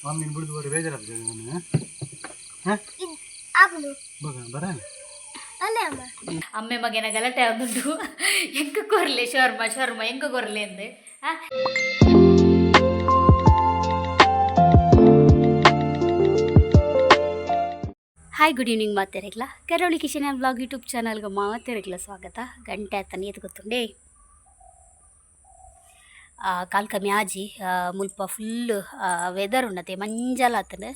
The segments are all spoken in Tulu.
ಮಮ್ಮಿನ ಬಿಡ್ದು ಬರೋ ಬೇಜಾರಾಗ್ತದೆ ನಾನು. ಹಾಂ. ಆಗುನು. ಬಗ ಬರ. ಅಲ್ಲೇ ಅಮ್ಮ. ಅಮ್ಮೆ ಮಗನ ಗಲಾಟೆ ಆದುಂಡು. ಎಂಕ ಕೊರ್ಲೆ ಶೋರ್ಮ ಶೋರ್ಮ ಎಂಕ ಕೊರ್ಲೆ ಅಂದು. ಹಾಯ್, ಗುಡ್ ಈವ್ನಿಂಗ್ ಮಾತೆರೆಗ್ಲ. ಕರಾವಳಿ ಕಿಶನ್ ಬ್ಲಾಗ್ ಯೂಟ್ಯೂಬ್ ಚಾನಲ್ಗೆ ಮಾತೆರೆಗ್ಲ ಸ್ವಾಗತ. ಗಂಟೆ ಆತನ ಏತ್ ಗೊತ್ತುಂಡೆ? ಕಾಲ್ ಕಮ್ಮಿ ಆಜಿ. ಮುಲ್ಪ ಫುಲ್ ವೆದರ್ ಉಂಡತೆ, ಮಂಜಲ್ ಆತಂಡ್.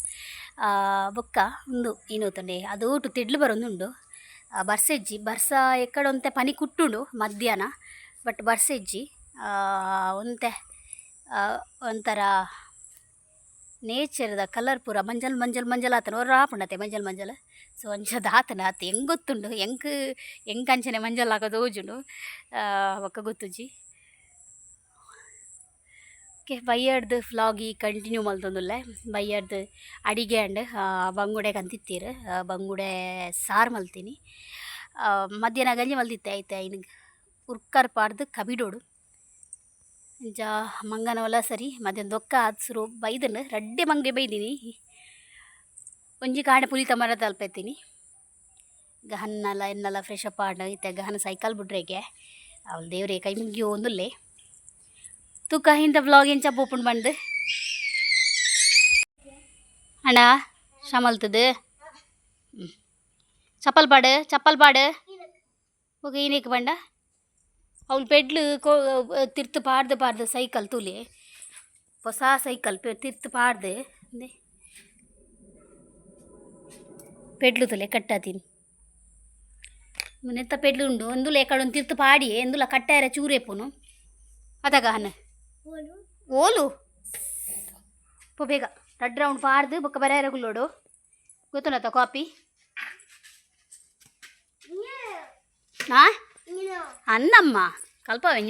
ಬೊಕ್ಕ ಉಂದು ಏನೋತುಂಡೆ, ಅದು ಒಟ್ಟು ತಿಡ್ಲು ಬರೊಂದುಂಡು. ಬರ್ಸೆಜ್ಜಿ. ಬರ್ಸ ಎಕ್ಕಡ ಒಂತೆ ಪನಿ ಕುಟ್ಟುಂಡು ಮಧ್ಯಾಹ್ನ, ಬಟ್ ಬರ್ಸೆಜ್ಜಿ. ಒಂತೆ ಒಂಥರ ನೇಚರ್ದ ಕಲರ್ ಪೂರ ಮಂಜಲ್ ಮಂಜಲ್ ಮಂಜಲ್ ಆತನ ಒರ ಆಪುಂಡತೆ, ಮಂಜಲ್ ಮಂಜಲ್. ಸೊ ಅಂಚದ ಆತನ ಆತ ಎಂಕ್ ಗೊತ್ತುಂಡು. ಎಂಕ್ ಎಂಕ್ ಅಂಚನೆ ಮಂಜಲ್ ಆಕ ತೋಜುಂಡು. ಬೊಕ್ಕ ಗೊತ್ತುಜಿ. Okay, ಬಯ್ಯಡ್ದು ವ್ಲಾಗಿ continue ಮಲ್ತೊಂದುಲ್ಲೆ. ಬಯ್ಯಡ್ದು ಅಡಿಗೆ ಆಂಡ್. ಬಂಗುಡೆ ಕಂತಿತ್ತೀರು, ಬಂಗುಡೆ ಸಾರು ಮಲ್ತೀನಿ. ಮಧ್ಯಾಹ್ನ ಗಂಜಿ ಮಲ್ತಿತ್ತೆ ಐತೆ. ಐನ್ ಉರ್ಕರ್ ಪಾಡ್ದು ಕಬಿಡೋಡು. ಇಂಚ ಮಂಗನವಲ ಸರಿ ಮಧ್ಯಾಹ್ನ ದೊಕ್ಕ ಆದ್ ಸುರು ಬೈದನು. ರಡ್ಡೆ ಮಂಗೆ ಬೈದಿನಿ. ಒಂಜಿ ಕಾಂಡೆ ಪುಲಿತ ಮರ ತಲ್ಪೆತ್ತೀನಿ. ಗಹನ್ನಲ ಎನ್ನಲ ಫ್ರೆಶ್ ಅಪ್ ಆಂಡ್. ಇತ್ತೆ ಗಹನ ಸೈಕಲ್ ಬುಡ್ರೆಗೆ ಅವಳು ದೇವ್ರೆ ಕೈ ಮುಗಿಯೋ ಒಂದುಲ್ಲೆ. ತೂಕ ಇಂತ ವ್ಲಾಗ್ ಎಂಚ ಪೋಪುಂಡು ಬಂದು. ಅಣ್ಣ ಶಮಲ್ತದು ಚಪ್ಪಲ್ ಪಾಡು, ಚಪ್ಪಲ್ ಪಾಡು. ಓಕೆ, ಏನಕ್ಕೆ ಬಂಡ ಅವ್ಳು ಪೆಡ್ಲು ಕೋ ತಿರ್ತು ಪಾಡ್ದು ಪಾಡ್ದು ಸೈಕಲ್ ತೂಲೆ. ಹೊಸ ಸೈಕಲ್ ಪೆ ತಿರ್ತು ಪಾಡ್ದು ಪೆಡ್ಲು ತುಲೆ ಕಟ್ಟಾತೀನಿ. ನೆತ್ತ ಪೆಡ್ಲು ಉಂಡು. ಒಂದುಲ ಎಕಡೆ ಒಂದು ತಿರ್ತು ಪಾಡಿ ಎಂದುಲ ಕಟ್ಟಾರೆ ಚೂರೇಪುನು ಅದಾಗ ಹನ್ನ. ಓಲು. ಓಲು ಪೋ ಬೇಗ. ರಡ್ಡ್ ರೌಂಡ್ ಪಾಡ್ದು ಬೊಕ್ಕ ಬರಾಯರ ಗುಲ್ಲೋಡು. ಗೊತ್ತುಂಡತ್ತ ಕಾಪಿ? ಹಾ, ಅನ್ನಮ್ಮ ಕಲ್ಪವೆ.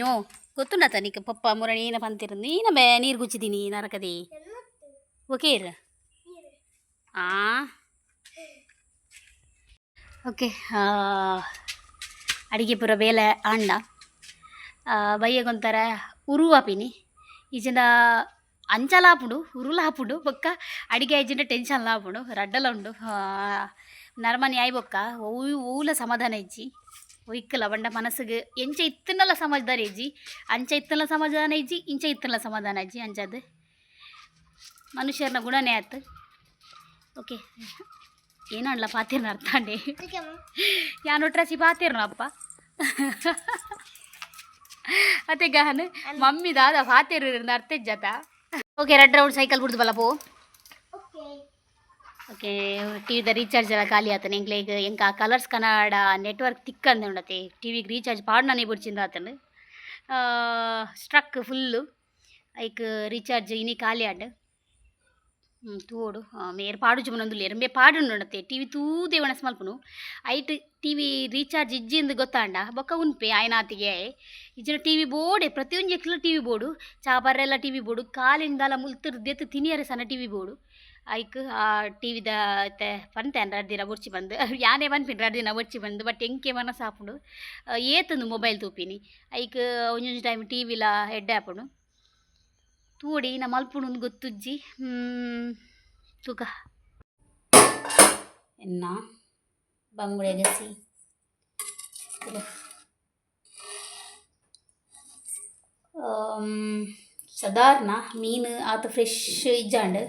ಗೊತ್ತುಂಡತ್ತ ನಿಕ್ ಪಪ್ಪ ಮುರಣಿ ಏನ ಪಂತಿರ? ನೀನ ಬೇ ನೀರು ಗುಚ್ಚಿದೀನಿ ನರಕದಿ. ಓಕೆ ಇರ್. ಆ ಓಕೆ, ಅಡಿಗೆ ಪೂರ ಬೇಲೆ ಆಂಡ. ಬಯ್ಯಗೊಂಥರ ಉರು ಆಪಿನಿ. ಈಜಿಂಡ ಅಂಚಲ ಆಪುಂಡು, ಉರುಲ ಆಪುಂಡು. ಬೊಕ್ಕ ಅಡಿಗೆ ಆಯ್ಜಿಂಡ ಟೆನ್ಷನ್ಲ ಆಪುಂಡು. ರಡ್ಡಲ ಉಂಡು. ನರಮನಿ ಆಯ್ ಬೊಕ್ಕ ಒವು ಓಲ ಸಮಾಧಾನ ಇಜ್ಜಿ ಒಯ್ಕಲ. ಬಂಡ ಮನಸ್ಸಿಗೆ ಎಂಚ ಇತ್ತನಲ್ಲ ಸಮಾಜದಾರ ಇಜ್ಜಿ, ಅಂಚ ಇತ್ತಲ್ಲ ಸಮಾಧಾನ ಇಜ್ಜಿ, ಇಂಚ ಇತ್ತಲ್ಲ ಸಮಾಧಾನ ಇಜ್ಜಿ. ಅಂಚದು ಮನುಷ್ಯರನ ಗುಣನೇ ಆತು. ಓಕೆ, ಏನಲ್ಲ ಪಾತಿರ್ನ ಅರ್ಥಾಂಡೆ. ಯಾನ್ ಒಟ್ರಾಸಿ ಪಾತಿರ್ನ ಅಪ್ಪ ಅತೆ ಗಹನ್ ಮಮ್ಮಿ ದಾದ ಪಾತಿರ್ ಅರ್ಥ ಜತ. ಓಕೆ, ರಡ್ ರೌಂಡ್ ಸೈಕಲ್ ಬಿಡ್ದು ಬಲ್ಲ ಪೋ. ಓಕೆ. ಓಕೆ, ಟಿವಿದ ರೀಚಾರ್ಜ್ ಎಲ್ಲ ಖಾಲಿ ಆತನ. ಎಂಕ್ಲೆಗ್ ಎಂಕ ಕಲರ್ಸ್ ಕನ್ನಡ ನೆಟ್ವರ್ಕ್ ತಿಕ್ಕಂದೆ ಉಂಡತೆ. ಟಿವಿಗೆ ರೀಚಾರ್ಜ್ ಪಾಡ್ನನೇ ಬುಡ್ಚಿಂದ ಆತನ. Struck full. ಐಕ್ ರೀಚಾರ್ಜ್ ಇನಿ ಖಾಲಿ ಆಂಡ್. ತೂವೊಡು. ಮೇರ್ ಪಾಡುಜಿ ಪನೊಂದುಲ್ಲೆರ್. ಮೇ ಪಾಡುಂಡುಂಡತೆ. ಟಿವಿ ತೂದೇ ವಣಸ್ ಮಲ್ಪುನು. ಐಟ್ ಟಿವಿ ರೀಚಾರ್ಜ್ ಇಜ್ಜಿಂದ್ ಗೊತ್ತಾಂಡ ಬೊಕ್ಕ ಉನ್ಪೆ ಆಯ್ನಾತಿಗೆ. ಇಜ್ಜಿಂಡ ಟಿವಿ ಬೋಡೆ. ಪ್ರತಿಯೊಂಜೆಕ್ಲ ಟಿವಿ ಬೋಡು. ಚಾ ಪರ್ರೆಲ ಟಿವಿ ಬೋಡು. ಕಾಲಿಂದಾಲ ಮುಲ್ತುರ್ದ್ ದೆತ್ತ್ ತಿನಿಯರೆ ಸನ ಟಿವಿ ಬೋಡು. ಐಕ್ ಆ ಟಿವಿದ ಇತ್ತೆ ಪಂತೆ ರಡ್ಡ್ ದಿನ ಬೊರ್ಚಿ ಪಂದ್. ಯಾನೇ ಪನ್ಪಿನಿ ರಡ್ಡ್ ದಿನ ಬೊರ್ಚಿ ಪಂದ್, ಬಟ್ ಎಂಕೆ ಮನಸ್ಸು ಆಪುಂಡು. ಏತುಂದು ಮೊಬೈಲ್ ತೂಪಿನಿ. ಐಕ್ ಒಂಜೊಂಜಿ ಟೈಮ್ ಟಿವಿಲ ಎಡ್ಡೆ ಆಪುಂಡು. ತೂವೊಡು ಇನ ಮಲ್ಪುಂಡು ಗೊತ್ತುಜ್ಜಿ. ತೂಕ ಎನ್ನ ಬಂಗುಡೆ ಗಸಿ. ಸಾಧಾರಣ ಮೀನು ಆತ ಫ್ರೆಶ್ ಇಜ್ಜಾಂಡ್.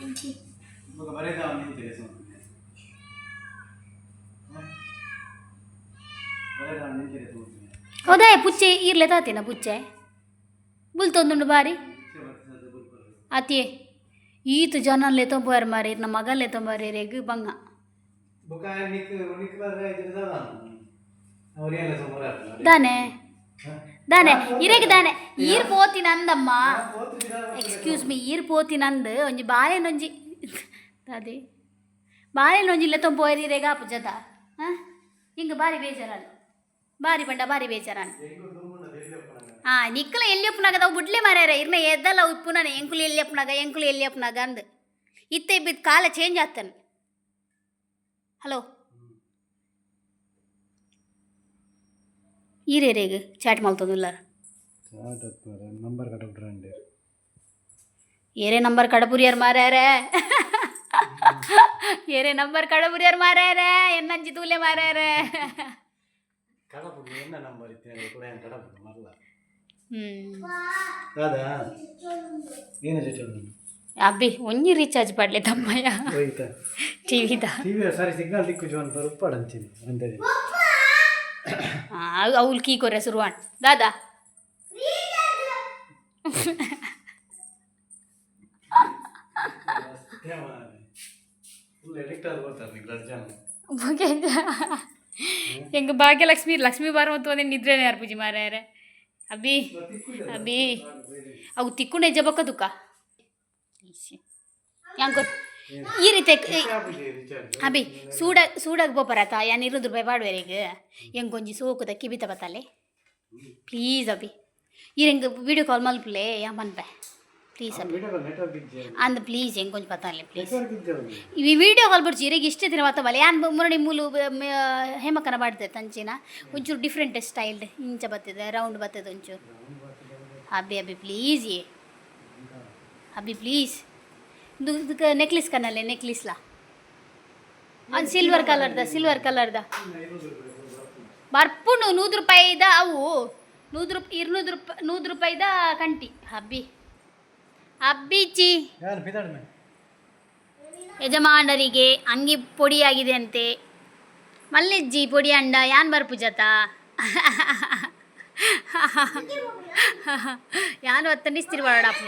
ಇಂಚಿ. ಬೊಕ ಬರೇದ ನಿಂತಿದೆ ಸುಮ್ಮನೆ ಬರೇದ ನಿಂತಿದೆ ಸುಮ್ಮನೆ. ಹೌದಾ? ಪುಚ್ಚೆ ಈರ್ಲೆ ತಾತೇನ ಪುಚ್ಚೆ ಬುಲ್ತೊಂದುಂಡು ಬಾರಿ. ಅತಿಯೇ ಈತ ಜನನ್ ಲೆತ್ತೊಂಬೋರ್ ಮಾರಿ, ನಮ್ಮ ಮಗನ್ ಲೆತ್ತೊಂಬೋರ್ ರೇಗ್ ಬಂಗ. ಬೊಕ ನಿಕ್ ನಿಕ್ ಬರ್ರೆ ಇದ್ರೆ ಅವ್ರಿಗೆಲ್ಲ ಸುಮಾರು. ದಾನೆ ದಾನೆ ಇರೆಗ್ ದಾನೆ ಈರ್ ಪೋತಿ ನಂದಮ್ಮ. ಎಕ್ಸ್ಕ್ಯೂಸ್ ಮೀ, ಈರ್ ಪೋತಿ ನಂದು ಒಂಜಿ ಬಾಳೆನೊಂಜಿ ಅದೇ ಬಾಳೆನೊಂಜಿ ಲೆತ್ತೊಂಬೋರ್ ಇರೆಗ್ ಆಪು ಜತ. ಹಾಂ, ಹಿಂಗೆ ಬಾರಿ ಬೇಜಾರಾನ, ಬಾರಿ ಪಂಡ ಬಾರಿ ಬೇಜಾರಾನ. ಆ ನಿಕ್ಕಲ ಎಲ್ಲಿ ಉಪ್ಪುನಾಗ ಅವು ಬುಡ್ಲೆ ಮಾರ್ಯಾರ. ಇರ್ನ ಎದ್ದಲ್ಲ ಉಪ್ಪುನಾನೆ ಎಂಕುಲು ಎಲ್ಲಿ ಅಪ್ಪನಾಗ, ಎಂಕುಲು ಎಲ್ಲಿ ಅಪ್ಪನಾಗ ಅಂದ್. ಇತ್ತೆ ಇಬ್ಬಿದ್ ಕಾಲ ಚೇಂಜ್ ಆಗ್ತಾನೆ. ಹಲೋ, ಈರೇರೇಗ ಚಾಟ್ ಮಲ್ತೊಂದುಲ್ಲಾರ? ನಂಬರ್ ಕಟ್ಟಬಿಟ್ರೆ. ಏರೇ ನಂಬರ್ ಕಡಪುರಿಯರ್ ಮಾರ್ಯಾರೆ? ಏರೇ ನಂಬರ್ ಕಡಪುರಿಯರ್ ಮಾರ್ಯಾರೆ? ಎನ್ನಂಜಿ ತೂಲೆ ಮಾರ್ಯಾರೆ. ಕಡಪುಡು ಎನ್ನ ನಂಬರ್ ಇತ್ತು ಕೂಡ ಕಡಪುಡು ಮರಲ. ಹ್ಮ್. ದಾದಾ ಏನು ಚುಚ್ಚೋದು? ಅಬ್ಬಿ, ಒಂಜಿ ರೀಚಾರ್ಜ್ ಪಡ್ಲೆ ತಮ್ಮಯ್ಯ. ಹೋಯ್ತಾ? ಟಿವಿದ. ಟಿವಿ ಸಾರಿ ಸಿಗ್ನಲ್ ದಿಕ್ಕು ಜೋನ್ ಉಪ್ಪಾಡು ಅಂತೀನಿ ಅಂತೇಳಿ. ಅವ್ಲು ಕೀ ಕೊರೆ ಶುರುವಾಣ್ ದಾದಾ. ಫುಲ್ ಎಡಿಕ್ಟ್ ಆಗಿ ಬರ್ತಾರೆ ನೀವು ಎರಡು ಜನ. ಎಂಗ ಭಾಗ್ಯಲಕ್ಷ್ಮಿ ಲಕ್ಷ್ಮೀ ಬಾರ ಒಂದು ನಿದ್ರೆನೇ ಯಾರು ಪೂಜೆ ಮಾರ್ಯಾರೆ. ಅಬ್ಬಿ ಅಬ್ಬಿ, ಅವು ತಿಕ್ಕೊಂಡೆ ಜಬಕ್ಕ ದುಕ್ಕ ಯಾಂಕೊ ಈ ರೀತಿ. ಅಬ್ಬಿ, ಸೂಡ ಸೂಡಾಗ ಪೋಪರಾತ ಯಾನ್ 200 ರೂಪಾಯಿ ಪಾಡುವೆರೆಗ್. ಎಂಕೊಂಜಿ ಸೋಕುದ ಕಿಬಿತ ಬತ್ತಲೆ, ಪ್ಲೀಸ್ ಅಬ್ಬಿ. ಈರೆಂಗ್ ವಿಡಿಯೋ ಕಾಲ್ ಮಲ್ಪುಲೆ, ಯಾ ಮನ್ಪೆ, ಪ್ಲೀಸ್ ಅಬ್ಬಿ. Video call network ಇಜ್ಜೆ. ಅಂದ್ ಪ್ಲೀಸ್, ಎಂಕೊಂಜಿ ಬತ್ತಾಲೆ ಪ್ಲೀಸ್. ನೆಟ್ವರ್ಕ್ ಇಜ್ಜೆ. ಈ ವಿಡಿಯೋ ಕಾಲ್ ಬಿಡ್ಚಿ, ಇರೆಗ್ ಇಷ್ಟ ದಿನ ಬತ್ತವಲ್ಲ. ಯಾನ್ ಮುರಳಿ ಮೂಲು ಹೇಮಕ್ಕನ ಮಾಡ್ದೆ ತಂಚಿನ ಒಂಚೂರು ಡಿಫ್ರೆಂಟ್ ಸ್ಟೈಲ್ ಇಂಚ ಬರ್ತದೆ, ರೌಂಡ್ ಬರ್ತದೆ ಒಂಚೂರು. ಅಬ್ಬಿ ಅಬ್ಬಿ, ಪ್ಲೀಸ್ ಏ ಅಬ್ಬಿ, ಪ್ಲೀಸ್. ಇದಕ್ಕೆ ನೆಕ್ಲೆಸ್ ಕನ್ನಲ್ಲೇ, ನೆಕ್ಲೆಸ್ಲಾ ಅದು ಸಿಲ್ವರ್ ಕಲರ್ದ, ಸಿಲ್ವರ್ ಕಲರ್ದ ಬರ್ಪುಂಡು. 100 ರೂಪಾಯಿದ ಅವು, 100 ರೂಪಾಯಿ, 200 ರೂಪಾಯಿ, 100 ರೂಪಾಯಿದ ಕಂಟಿ. ಹಬ್ಬಿ ಅಬ್ಬಿಚಿ. ಯಾರು ಪಿದಾಡ್ಮೆ? ಯಜಮಾನರಿಗೆ ಅಂಗಿ ಪೊಡಿಯಾಗಿದೆ ಅಂತೆ. ಮಲ್ಲಿಜ್ಜಿ, ಪೊಡಿ ಅಂಡ ಯಾನ್ ಬರ್ಪು ಜತ? ಯಾನು ಅತ್ತ ನಿಸ್ತಿರ್ ಬಾಡಪ್ಪ.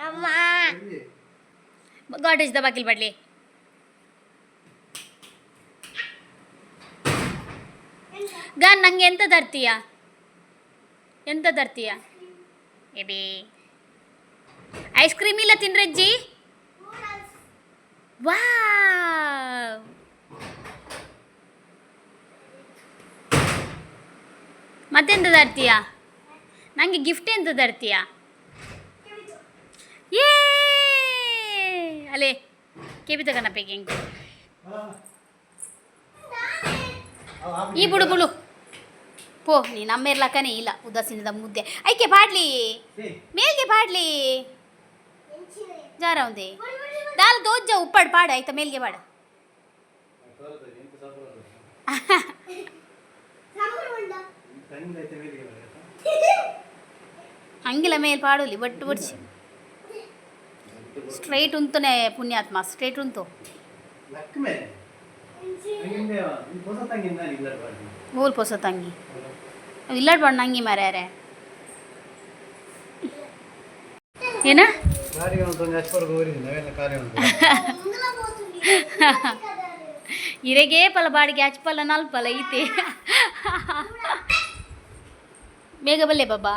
ಅಮ್ಮ. ಗಾಡೇಜ್ the ಬಾಕಿಲ್ ಬಡ್ಲಿ ಗಾನ್. ನಂಗೆ ಎಂತ ತರ್ತೀಯ? ಎಂತ ತರ್ತೀಯ? ಎಬಿ, ಐಸ್ ಕ್ರೀಮ್ ಇಲ್ಲ ತಿನ್ರಜ್ಜಿ? ವಾವ್! ಮತ್ತೆಂತ ತರ್ತೀಯ ನನಗೆ? ಗಿಫ್ಟ್ ಎಂತ ತರ್ತೀಯ? ಏ ಅಲೆ ಕೆಬಿ ತಗನಪ್ಪ ಹೆಂಗೆ ಈ ಬುಡು ಬುಡು ಪೋ. ನೀ ನಮ್ಮ ಇರ್ಲಕ್ಕನೇ ಇಲ್ಲ ಉದಾಸೀನದ ಮುದ್ದೆ. ಐಕೆ ಪಾಡ್ಲಿ, ಮೇಲ್ಗೆ ಪಾಡ್ಲಿ. ಜಾರ ಒಂದೇ ದಾಲ್ ದೋಜ್ಜ ಉಪ್ಪಾಡು ಪಾಡು. ಆಯ್ತಾ? ಮೇಲ್ಗೆ ಪಾಡು. ಹಂಗಿಲ್ಲ, ಮೇಲ್ ಪಾಡುಲಿ ಬಟ್ಟು ಬಡ್ಸಿ ಸ್ಟ್ರೈಟ್ ಉಂತನೆ ಪುಣ್ಯಾತ್ಮ, ಸ್ಟ್ರೈಟ್ ಉಂಟು. ಲಕ್ಷ್ಮೇ ಹೊಸ ತಂಗಿ ಇಲ್ಲ. ಊರು ಪೊಸ ತಂಗಿ ಇಲ್ಲಾಡ್ ಬಾಡ್ ನಂಗಿ ಮಾರ್ಯಾರೆ ಏನ? ಗಾಡಿಗೆ ಒಂದು ಅಚ್ಪರ್ಗ ಊರಿದೆ ನಾವೆಲ್ಲ ಕಾರ್ಯ ಉಂಟು. ಇರೆಗೆ ಪಲ ಬಾಡಿಗೆ ಅಚ್ಪಲ ನಲ್ಪಲ ಐತೆ. ಬೇಗ ಬಲ್ಲೆ ಬಾಬಾ.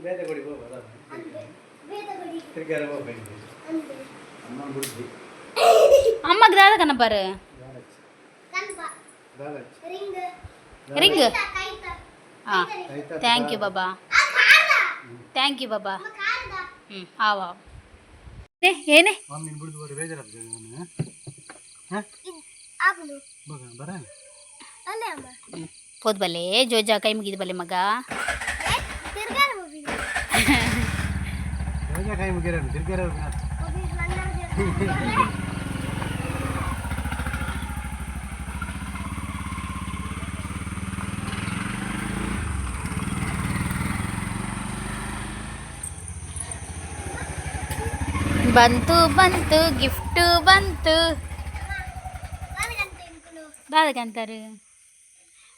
ಬೇತೆ ಕೊಡಿ ಹೋಗ್ಬೋದ? ತಿರ್ಗಾರ ಹೋಗ್ಬೇಕು ಅಮ್ಮ ಬುದ್ಧಿ. ಅಮ್ಮಗ್ ದಾದ ಕನಪಾರು? ರಿಂಗ್. ಹಾಂ, thank you Baba, thank you Baba. ಹ್ಞೂ, ಆವ ಏನೇ. ಮಮ್ಮಿ ಬಿಡ್ದು ಬರೋ ಬೇಜಾರಾಗ್ತದೆ ನಾನು. ಹಾಂ. ಆಗುಲು. ಬಗ ಬರ. ಅಲ್ಲೇ ಅಮ್ಮ. ಹ್ಞೂ, ಪೋದ್ ಬಲ್ಲೆ ಜೋಜ, ಕೈ ಮುಗಿದ ಬಲ್ಲೆ ಮಗ. ತಿರ್ಗಾರ ಹೋಗಿ. ಜೋಜ ಕೈ ಮುಗಿರ ತಿರ್ಗಾರ. ಹೋಗಿ. ಬಂತು ಬಂತು, ಗಿಫ್ಟ್ ಬಂತು. ದಾದಕಂತಾರೆ,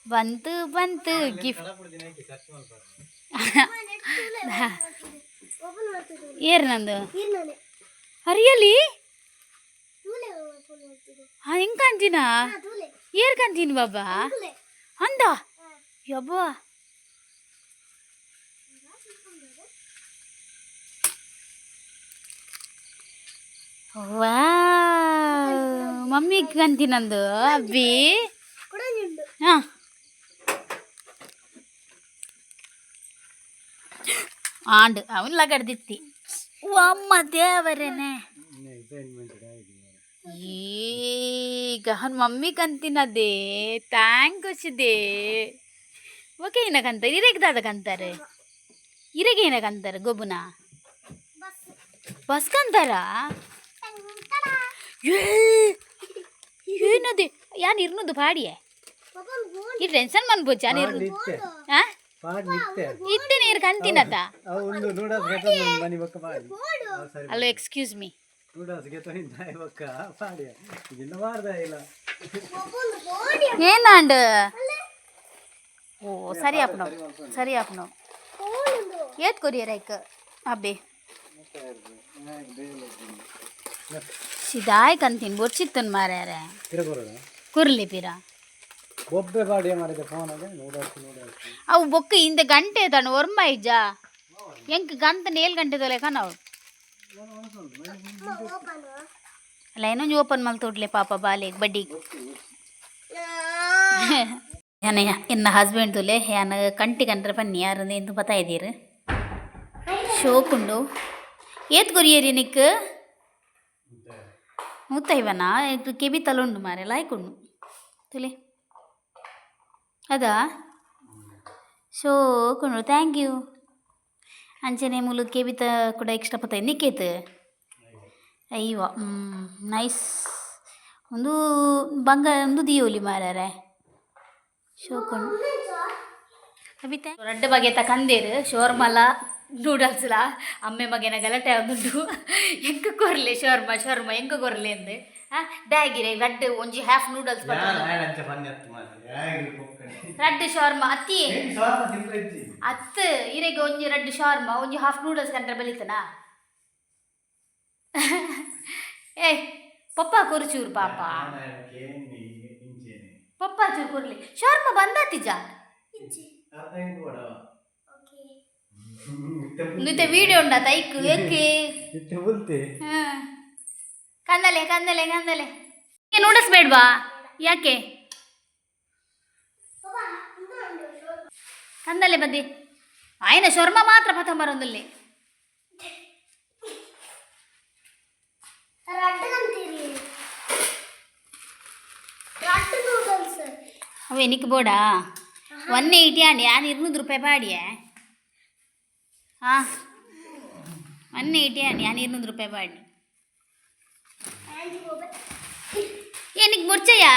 ಬಂತು ಬಂತು ಗಿಫ್ಟ್. ಓಪನ್ ಮಾಡ್ತಿದ್ದು. ಏರ್ ನಂದು? ಇರ್ನಾನೆ. ರಿಯಲಿ? ತೂಲೆ, ಓಪನ್ ಮಾಡ್ತಿದ್ದು. ಹಾಂ, ಹೆಂಗೆ ಕಾಣ್ತೀನಾ? ಹಾ, ತೂಲೆ. ಏರ್ ಕಾಣ್ತೀನಿ ಬಾಬಾ? ತೂಲೆ. ಅಂದ ಯಬ್ಬ. ವಾ, ಮಮ್ಮಿ ಕಂತಿನಂದು ಅಬ್ಬಿ. ಕೊಡಂಜುಂಡು. ಹಾಂ, ಆಂಡ್ ಅವನ್ ಲಗಡ್ದಿತ್ತಿ. ಅಮ್ಮ ದೇವರೇನೆ. ಈಗ ಅವನ ಮಮ್ಮಿ ಕಂತಿನದೇ thank ಇದೆ. ಓಕೆ, ಏನಕ್ಕಂತಾರೆ? ಇರೆಗ್ ದಾದಕಂತಾರೆ? ಇರೆಗೆ ಏನಕ್ಕಂತಾರೆ? ಗೊಬ್ಬುನ? ಬಸ್. ಬಸ್ ಕಂತಾರ? ಏನದೆ ಯಾನ್ ಇರ್ನುದು ಪಾಡಿಯೆ. ಓಪನ್. ಈ ಟೆನ್ಷನ್ ಮನ್ಬೋಚ ನೀರು. ಆ. ಪಾಡ್ ನಿತ್ತೆ. ಇತ್ತೆ ನೀರು ಕಂತಿನತ. ಅವು ಒಂದು ನೂಡಲ್ಸ್ ಗೆತ್ತ ಮನಿ ಬೊಕ್ಕ ಪಾಡಿ ಅವು ಸರಿ. ಹಲೋ, ಎಕ್ಸ್ಕ್ಯೂಸ್ ಮೀ. ನೂಡಲ್ಸ್ ಗೆತ್ತ ನಾಯಿ ಬೊಕ್ಕ ಪಾಡಿಯ ಇನ್ನು ಮಾರ್ದ ಇಲ್ಲ. Open body. ಏನಾಂಡ್? ಓ, ಸರಿ ಆಪ್ನೋ, ಸರಿ ಆಪ್ನೋ. ಫೋನ್. ಏತ್ ಕೊರಿಯರ್ ಐಕ್ ಅಬ್ಬೆ? ಸಿದಾಯ್ ಕಂತೀನಿ ಬೊರ್ಚಿತ್ತನ್ ಮಾರ್ಯಾರೆ. ತಿರುಗೋರ. ಕುರ್ಲಿ ಪಿರ. ಬೊಬ್ಬೆ ಪಾಡಿಯ ಮಾರಿದ ಫೋನ್ ಅದೇ ನೂಡಲ್ಸ್ ನೂಡಲ್ಸ್. ಅವು ಬೊಕ್ಕ ಇಂದ ಗಂಟೆ ತಾನು ಒರ್ಮ ಇಜ್ಜ ಎಂಕ್ ಗಂತ ನೇಲ್ ಗಂಟೆ ತೊಲೆ ನಾವು. ಓಪನ್. ಅಲ್ಲ, ಇನ್ನೊಂದು ಓಪನ್ ಮಲ್ತೊಡ್ಲೆ ಪಾಪ ಬಾಲೆ ಬಡ್ಡಿ. ಯಾನ ಎನ್ನ ಹಸ್ಬೆಂಡ್ ತುಲೆ ಯಾನ ಕಂಟಿ ಕಂಟ್ರೆ ಪನ್ನಿ ಯಾರು ಎಂದು ಬತ್ತಾ ಇದ್ದೀರು. ಶೋಕುಂಡು. ಏತ್ ಕೊರಿಯರಿ ನಿಕ್? ಮೂತ್ತೈವನಾ? ಇದು ಕೆಬಿ ತಲುಂಡು ಮಾರೆ, ಲಾಯ್ಕುಂಡು ತುಲೆ. ಅದಾ ಶೋಕುಂಡು. Thank you. ಅಂಚನೆ ಮೂಲು ಕೆಬಿತ ಕೂಡ ಎಕ್ಸ್ಟ್ರಾ ಪತ್ತ ನಿಕ್ಕೇತು. ಅಯ್ಯೋ, ನೈಸ್. ಒಂದು ಬಂಗಾರ ಒಂದು ದಿಯೋಲಿ ಮಾರಾರೆ. ಶೋಕುಂಡು ಅಬಿತೆ. ರಡ್ಡ್ ಬಗೆತ ಕಂದೇರು, ಶೋರ್ಮಲ ನೂಡಲ್ಸ್ಲ. ಅಮ್ಮೆ ಮಗನ ಗಲಾಟೆ ಆದುಂಡು. ಎಂಕ್ ಕೊರ್ಲೆ ಶೋರ್ಮ, ಶೋರ್ಮ ಎಂಕ್ ಕೊರ್ಲೆ ಅಂದ್. ಆ ದಾಗಿರೆ ರಡ್ಡ್ ಒಂಜಿ ಹಾಫ್ ನೂಡಲ್ಸ್. ರಡ್ಡ್ ಶೋರ್ಮ ಅತ್ತಿ. ಅತ್ ಇರೆಗೆ ಒಂಜಿ ರಡ್ಡ್ ಶೋರ್ಮ, ಒಂಜಿ ಹಾಫ್ ನೂಡಲ್ಸ್ ಕಂಡ್ರೆ ಬಲಿತನಾ? ಏ ಪಪ್ಪ ಕೊರುಚೂರು ಪಾಪ. ಪಪ್ಪ ಚೂರು ಕೊರ್ಲಿ. ಶೋರ್ಮ ಬಂದಾತಿಜ. ಓಕೆ. ನುತೆ ವಿಡಿಯೋ ಉಂಡಾ ತೈಕ್ ಏಕೆ? ಬುಲ್ತಿ. ಕಂದಲೆ ಕಂದಲೆ ಕಂದಲೆ. ನೂಡಲ್ಸ್ ಬೇಡ್ವಾ? ಯಾಕೆ? ಕಂದಲೆ ಬದ್ದಿ ಆಯ್ನ ಶೋರ್ಮ ಮಾತ್ರ ಪತ ಬರೋದಿಲ್ಲ. ರಡ್ಡ್ ಅಂತೀರಿ, ರಡ್ಡ್ ನೂಡಲ್ಸ್. ಅವ ನಿಕ್ ಬೋಡಾ? 180 ಆಂಡಿ. ಯಾನ್ 200 ರೂಪಾಯಿ ಪಾಡಿಯೆ. ಹಾಂ, 180 ಆಂಡಿ. ಯಾನ್ 200 ರೂಪಾಯಿ ಪಾಡಿ. ಆಂಟಿ ಗೋಬೆ. ಏ ನಿಕ್ ಬೊರ್ಚಯ್ಯ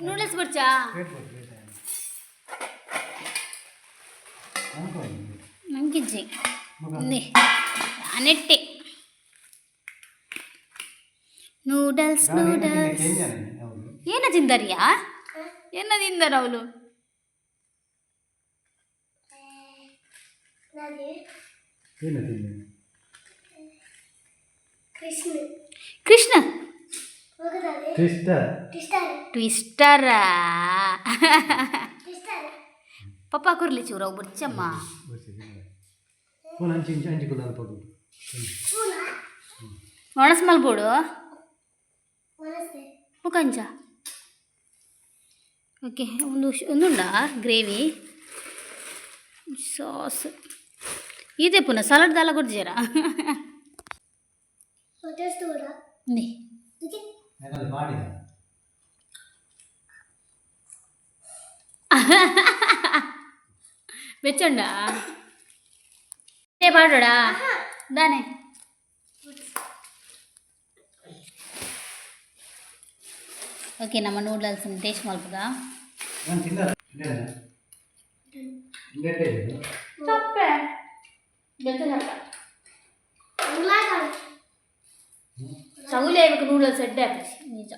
ನೂಡಲ್ಸ್ ಬೊರ್ಚಾ? ನಂಗಿಜ್ಜಿ ನೆಟ್ಟೆ ನೂಡಲ್ಸ್ ನೂಡಲ್ಸ್. ಏನ ತಿಂದರಿಯಾ? ಏನ ತಿಂದರ ಅವಳು? ನಾನೇ. ಏನು ತಿಂದೆ? ಕೃಷ್ಣ. ಕೃಷ್ಣ. ಹೋಗದಾನೆ. ಟ್ವಿಸ್ಟರ್. ಟ್ವಿಸ್ಟರ್. ಟ್ವಿಸ್ಟರ. ಟ್ವಿಸ್ಟರ್. ಪಪ್ಪ ಕುರ್ಲಿ ಚೂರ ಬುರ್ಚಮ್ಮ. ಫೋನ್ ಅಂಚಿ ಅಂಚಿ ಅಂಚಿ ಕುಲ್ಲ ಪಗು. ಪೂನಾ. ಒಣಸ್ ಮಲ್ಬೋಡು. ನಮಸ್ತೆ. ಮುಖಂಚ. ಓಕೆ, ಒಂದು ಒಂದುಂಡಾ ಗ್ರೇವಿ ಸಾಸ್ ಇದೆ. ಪುನಃ ಸಲಾಡ್ ದಾಲ ಕೊಡ್ತೀರಾ? ಟೇಸ್ಟ್ ಕೂಡ. ನೇ. ಓಕೆ. ಯಾಕಂದ್ರೆ ಮಾಡಿದ. ಬೆಚ್ಚುಂಡ ಏ ಪಾಡೋಡ ದಾನೆ. ಓಕೆ, ನಮ್ಮ ನೂಡಲ್ಸ್ ಟೇಸ್ಟ್ ಮಲ್ಪುಗ. ನಾನು ತಿಂದ. ಚಪ್ಪೆ ಬೆಚ್ಚ ಚಪ್ಪ. ಚೌಲೆ ನೂಡಲ್ಸ್ ಎಡ್ಡೆ ಆಪುಜಿ ನಿಜ.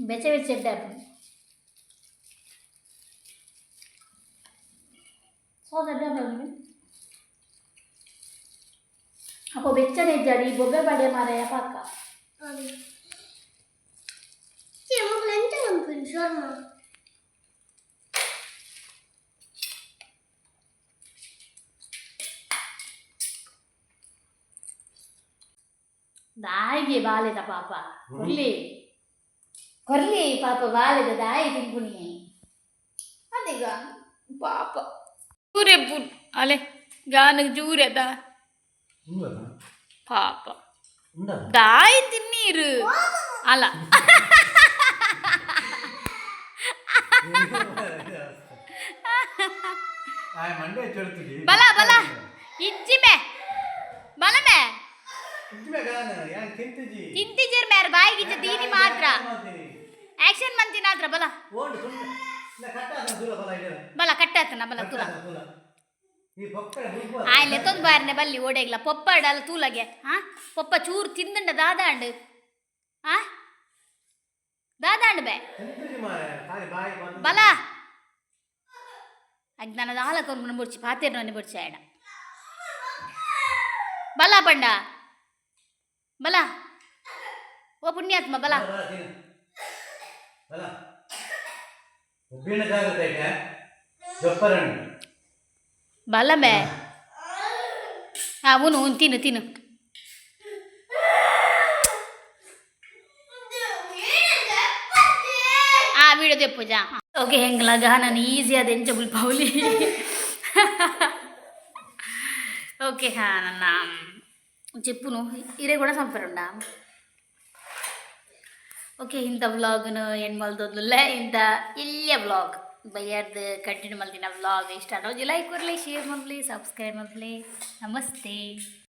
ಬೆಚ್ಚ ಬೆಚ್ಚ ಎಡ್ಡೆ ಆಪುಂಡು. ಸಾಸ್ ಎಡ್ಡೆ ಆಪುಂಡು. ಅಪ್ಪ ಬೆಚ್ಚನೆ ಇಜ್ಜಾಡಿ ಬೊಬ್ಬೆ ಪಾಡ್ಯ ಮಾರಾಯ ಪಾಕ. ಎಂತ ಮನ್ಪುನಿ ಶೋರ್ಮಾ? ದಾಯಿಗೆ ಬಾಲೆದ ಪಾಪ ಕೊರ್ಲಿ ಕೊರ್ಲಿ ಪಾಪ ಬಾಲೆದ ದಾಯಿ ತಿನ್ಪುನಿ ಅದೀಗ ಪಾಪ ಜೂರೆ ಅಲೆ ಗಾನಗ್ ಜೂರೆದ. ಉಂಡದ. ಪಾಪ. ಉಂಡದ. ದಾಯಿ ತಿನ್ನೀರು ಅಲ್ಲ. ಆಯ್ ಮಂಡೆ ಚೊಡ್ತಿದಿ. ಬಲ ಬಲ ಇಜ್ಜಿ ಮೇ ಬಲ ಮೇ. ಇಜ್ಜಿ ಗಾನ ಯಾನ್ ತಿಂತಿಜಿ. ತಿಂತಿಜೇರ್ ಮೇರ್ ಬಾಯಿಗಿಜ್ಜ ದೀನಿ ಮಾತ್ರ ಆಕ್ಷನ್ ಮಂತಿನಾತ್ರ ಬಲ. ಓಂಡು ಸುಮ್ಮನೆ ಇಲ್ಲ ಕಟ್ಟಾದ ದೂರ ಬಲ ಇಲ್ಲ. ಬಲ ಕಟ್ಟಾತನ ಬಲ ತುಲ. ದೂರ ಈ ಪೊಕ್ಕಡೆ ಹುಡುಗ. ಆಯ್ಲೆ ತೊಂದು ಬಾರನೆ ಬಲ್ಲಿ ಓಡೇಗ್ಲ ಪೊಪ್ಪ ಅಡಲ ತೂಲಗೆ. ಹಾ ಪೊಪ್ಪ ಚೂರು ತಿಂದಂಡ ದಾದಾಂಡು ಆ ದಾದಾಂಡು ಬೇ. ತಿಂತಿಜಿ ಮಾರೆ ಖಾಲಿ ಬಾಯಿ ಬಂದು. ಬಲ ಅಜ್ಞಾನದ ಆಲಕೊಂದು ಬುಡ್ಚಿ ಪಾತೇರ್ನೊಂದು ಬುಡ್ಚಿ ಆಯಡ ಬಲ ಪಂಡ ಬಲ ಓ ಪುಣ್ಯಾತ್ಮ ಬಲ. ಬಲ ತಿನ್ನು. ಬಲ ಉಬ್ಬಿನ ಜಾಗ್ರತೆ ಐತೆ ಜೊಪ್ಪರಣ್ಣು. ಬಲ ಮೇ. ಹಾ ಉನು ಉನ್ ತಿನ್ನು ತಿನ್ನು. ಆ ವಿಡಿಯೋ ತೆಪ್ಪುಜಾ. ಓಕೆ ಹೆಂಗ್ಲ ನಾನು ಈಸಿ ಅದು ಎಂಚ ಪೌಲಿ. ಓಕೆ ಹಾ ನನ್ನ ಚೆಪ್ಪುನು ಇರೆ ಕೂಡ ಸಂಪರುಂಡ. ಓಕೆ ಇಂಥ ವ್ಲಾಗ್ನು ಏನು ಮಲ್ದೊಂದುಲ್ಲ ಇಂಥ ಇಲ್ಲಿಯ ವ್ಲಾಗ್ ಬೈಯಾರ್ದು ಕಂಟಿನ್ಯೂ ಮಲ್ದಿನ ವ್ಲಾಗ್ ಇಷ್ಟ ಆಡೋದು ಲೈಕ್ ಕೊರ್ಲಿ, ಶೇರ್ ಮಲ್ಲಿ, ಸಬ್ಸ್ಕ್ರೈಬ್ ಮಲ್ಲಿ. ನಮಸ್ತೆ.